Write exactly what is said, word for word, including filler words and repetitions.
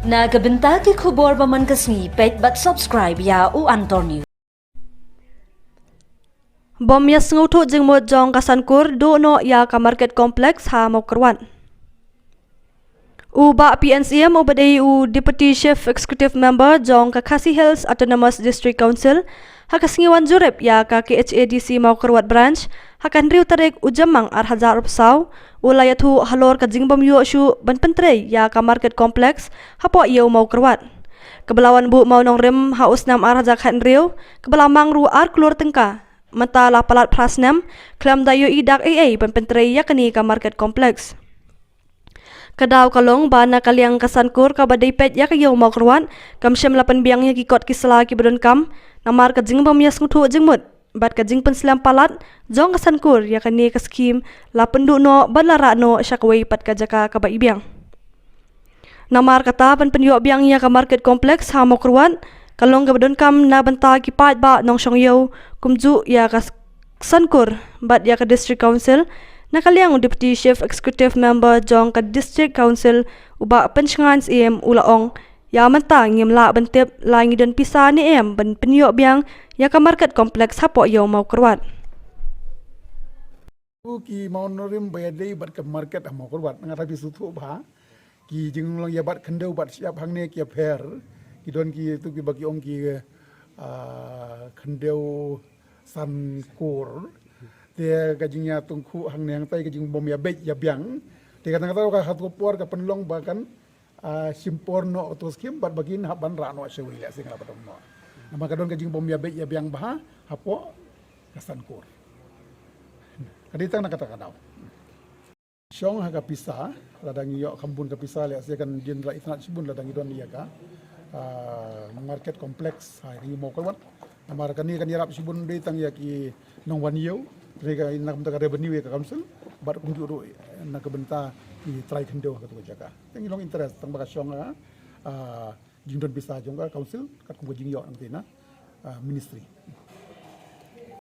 Na ka bynta ki khubor ba man ka sngi, peit bad subscribe ïa u Antonio. Bym ïa sngewthuh jingmut jong ka Sankur duh noh ïa ka Market Complex ha Mawkyrwat. U Bah P N Syiem uba dei u Deputy Chief Executive Member jong ka Khasi Hills Autonomous District Council ha ka sngi wan jurip ïa ka K H A D C Mawkyrwat Branch ha ka hynriew tarik u Jymmang ar hajar arphew saw, u la ïathuh halor ka jingbym ïoh shuh ban pyntrei ïa ka Market Complex hapoh Ïew Mawkyrwat, kaba la wan buh mawnongrim ha u snem ar hajar khathynriew, kaba la mang ruh ar klur tyngka. Mynta la palat phra snem khlem da ïohi dak ei ei ban pyntrei ïa kane ka Market Complex. Ka daw ka long ba na ka liang ka Sankur kaba dei peit ïa ka Ïew Mawkyrwat kam shym la pynbiang ïa ki kot ki sla kiba donkam, namar ka jingbym ïa sngewthuh jingmut bad ka jingpynslem palat jong ka Sankur ïa kane ka skhim la pynduh noh bad la rah noh sha kawei pat ka jaka kaba ibiang. Namar kata, ban pynïoh biang ïa ka Market Complex ha Mawkyrwat ka long kaba donkam na bynta ki paidbah nongshong ïew, kumjuh ïa ka Sankur bad ïa ka District Council. Na ka liang u Deputy Chief Executive Member jong ka District Council, u Bah Pynshngaiñ Syiem, u la ong, ïa mynta ngim lah ban tip la ngi don pisa ne em ban pynïoh biang ïa ka Market Complex hapoh Ïew Mawkyrwat. Ki mawnongrim ba ïadei bad ka market ha Mawkyrwat, nga tharai phi sngewthuh bha, ki jinglong ïa bat khyndew bat shyiap hangne ki ïapher, ki don kitu kiba ki ong ki, ah, khyndew san kur. Te ka jingïatyngkhuh hangne hangtai ka jingbym ïabeit ïabiang. Te kata kata ka, hato ka por ka pynlong ba kan, ah, shim por noh uto u skhim bad ba kin hap ban rah noh shawei, lehse nga la pyndonkam noh. Namar ka don ka jingbym ïabeit ïabiang bha hapoh ka Sankur. Ka dei tang na kata ka daw. Shong ha ka pisa, lada ngi ïoh kham bun ka pisa, lehse kan jin rah itynnad shibun lada ngi don ïa ka, ah, Market Complex ha Ïew Mawkyrwat. Namar kane kan ïarap shibun dei tang ïa ki nongwan ïew, dei ka na ka bynta ka revenue ïa ka council, bad kumjuh ruh na ka bynta ki trai khyndew ha katu ka jaka. Te ngi long interest tang ba ka shong ha, ah, jingdon pisa jong ka council katkum ka jingïoh nangta na, ah, ministry.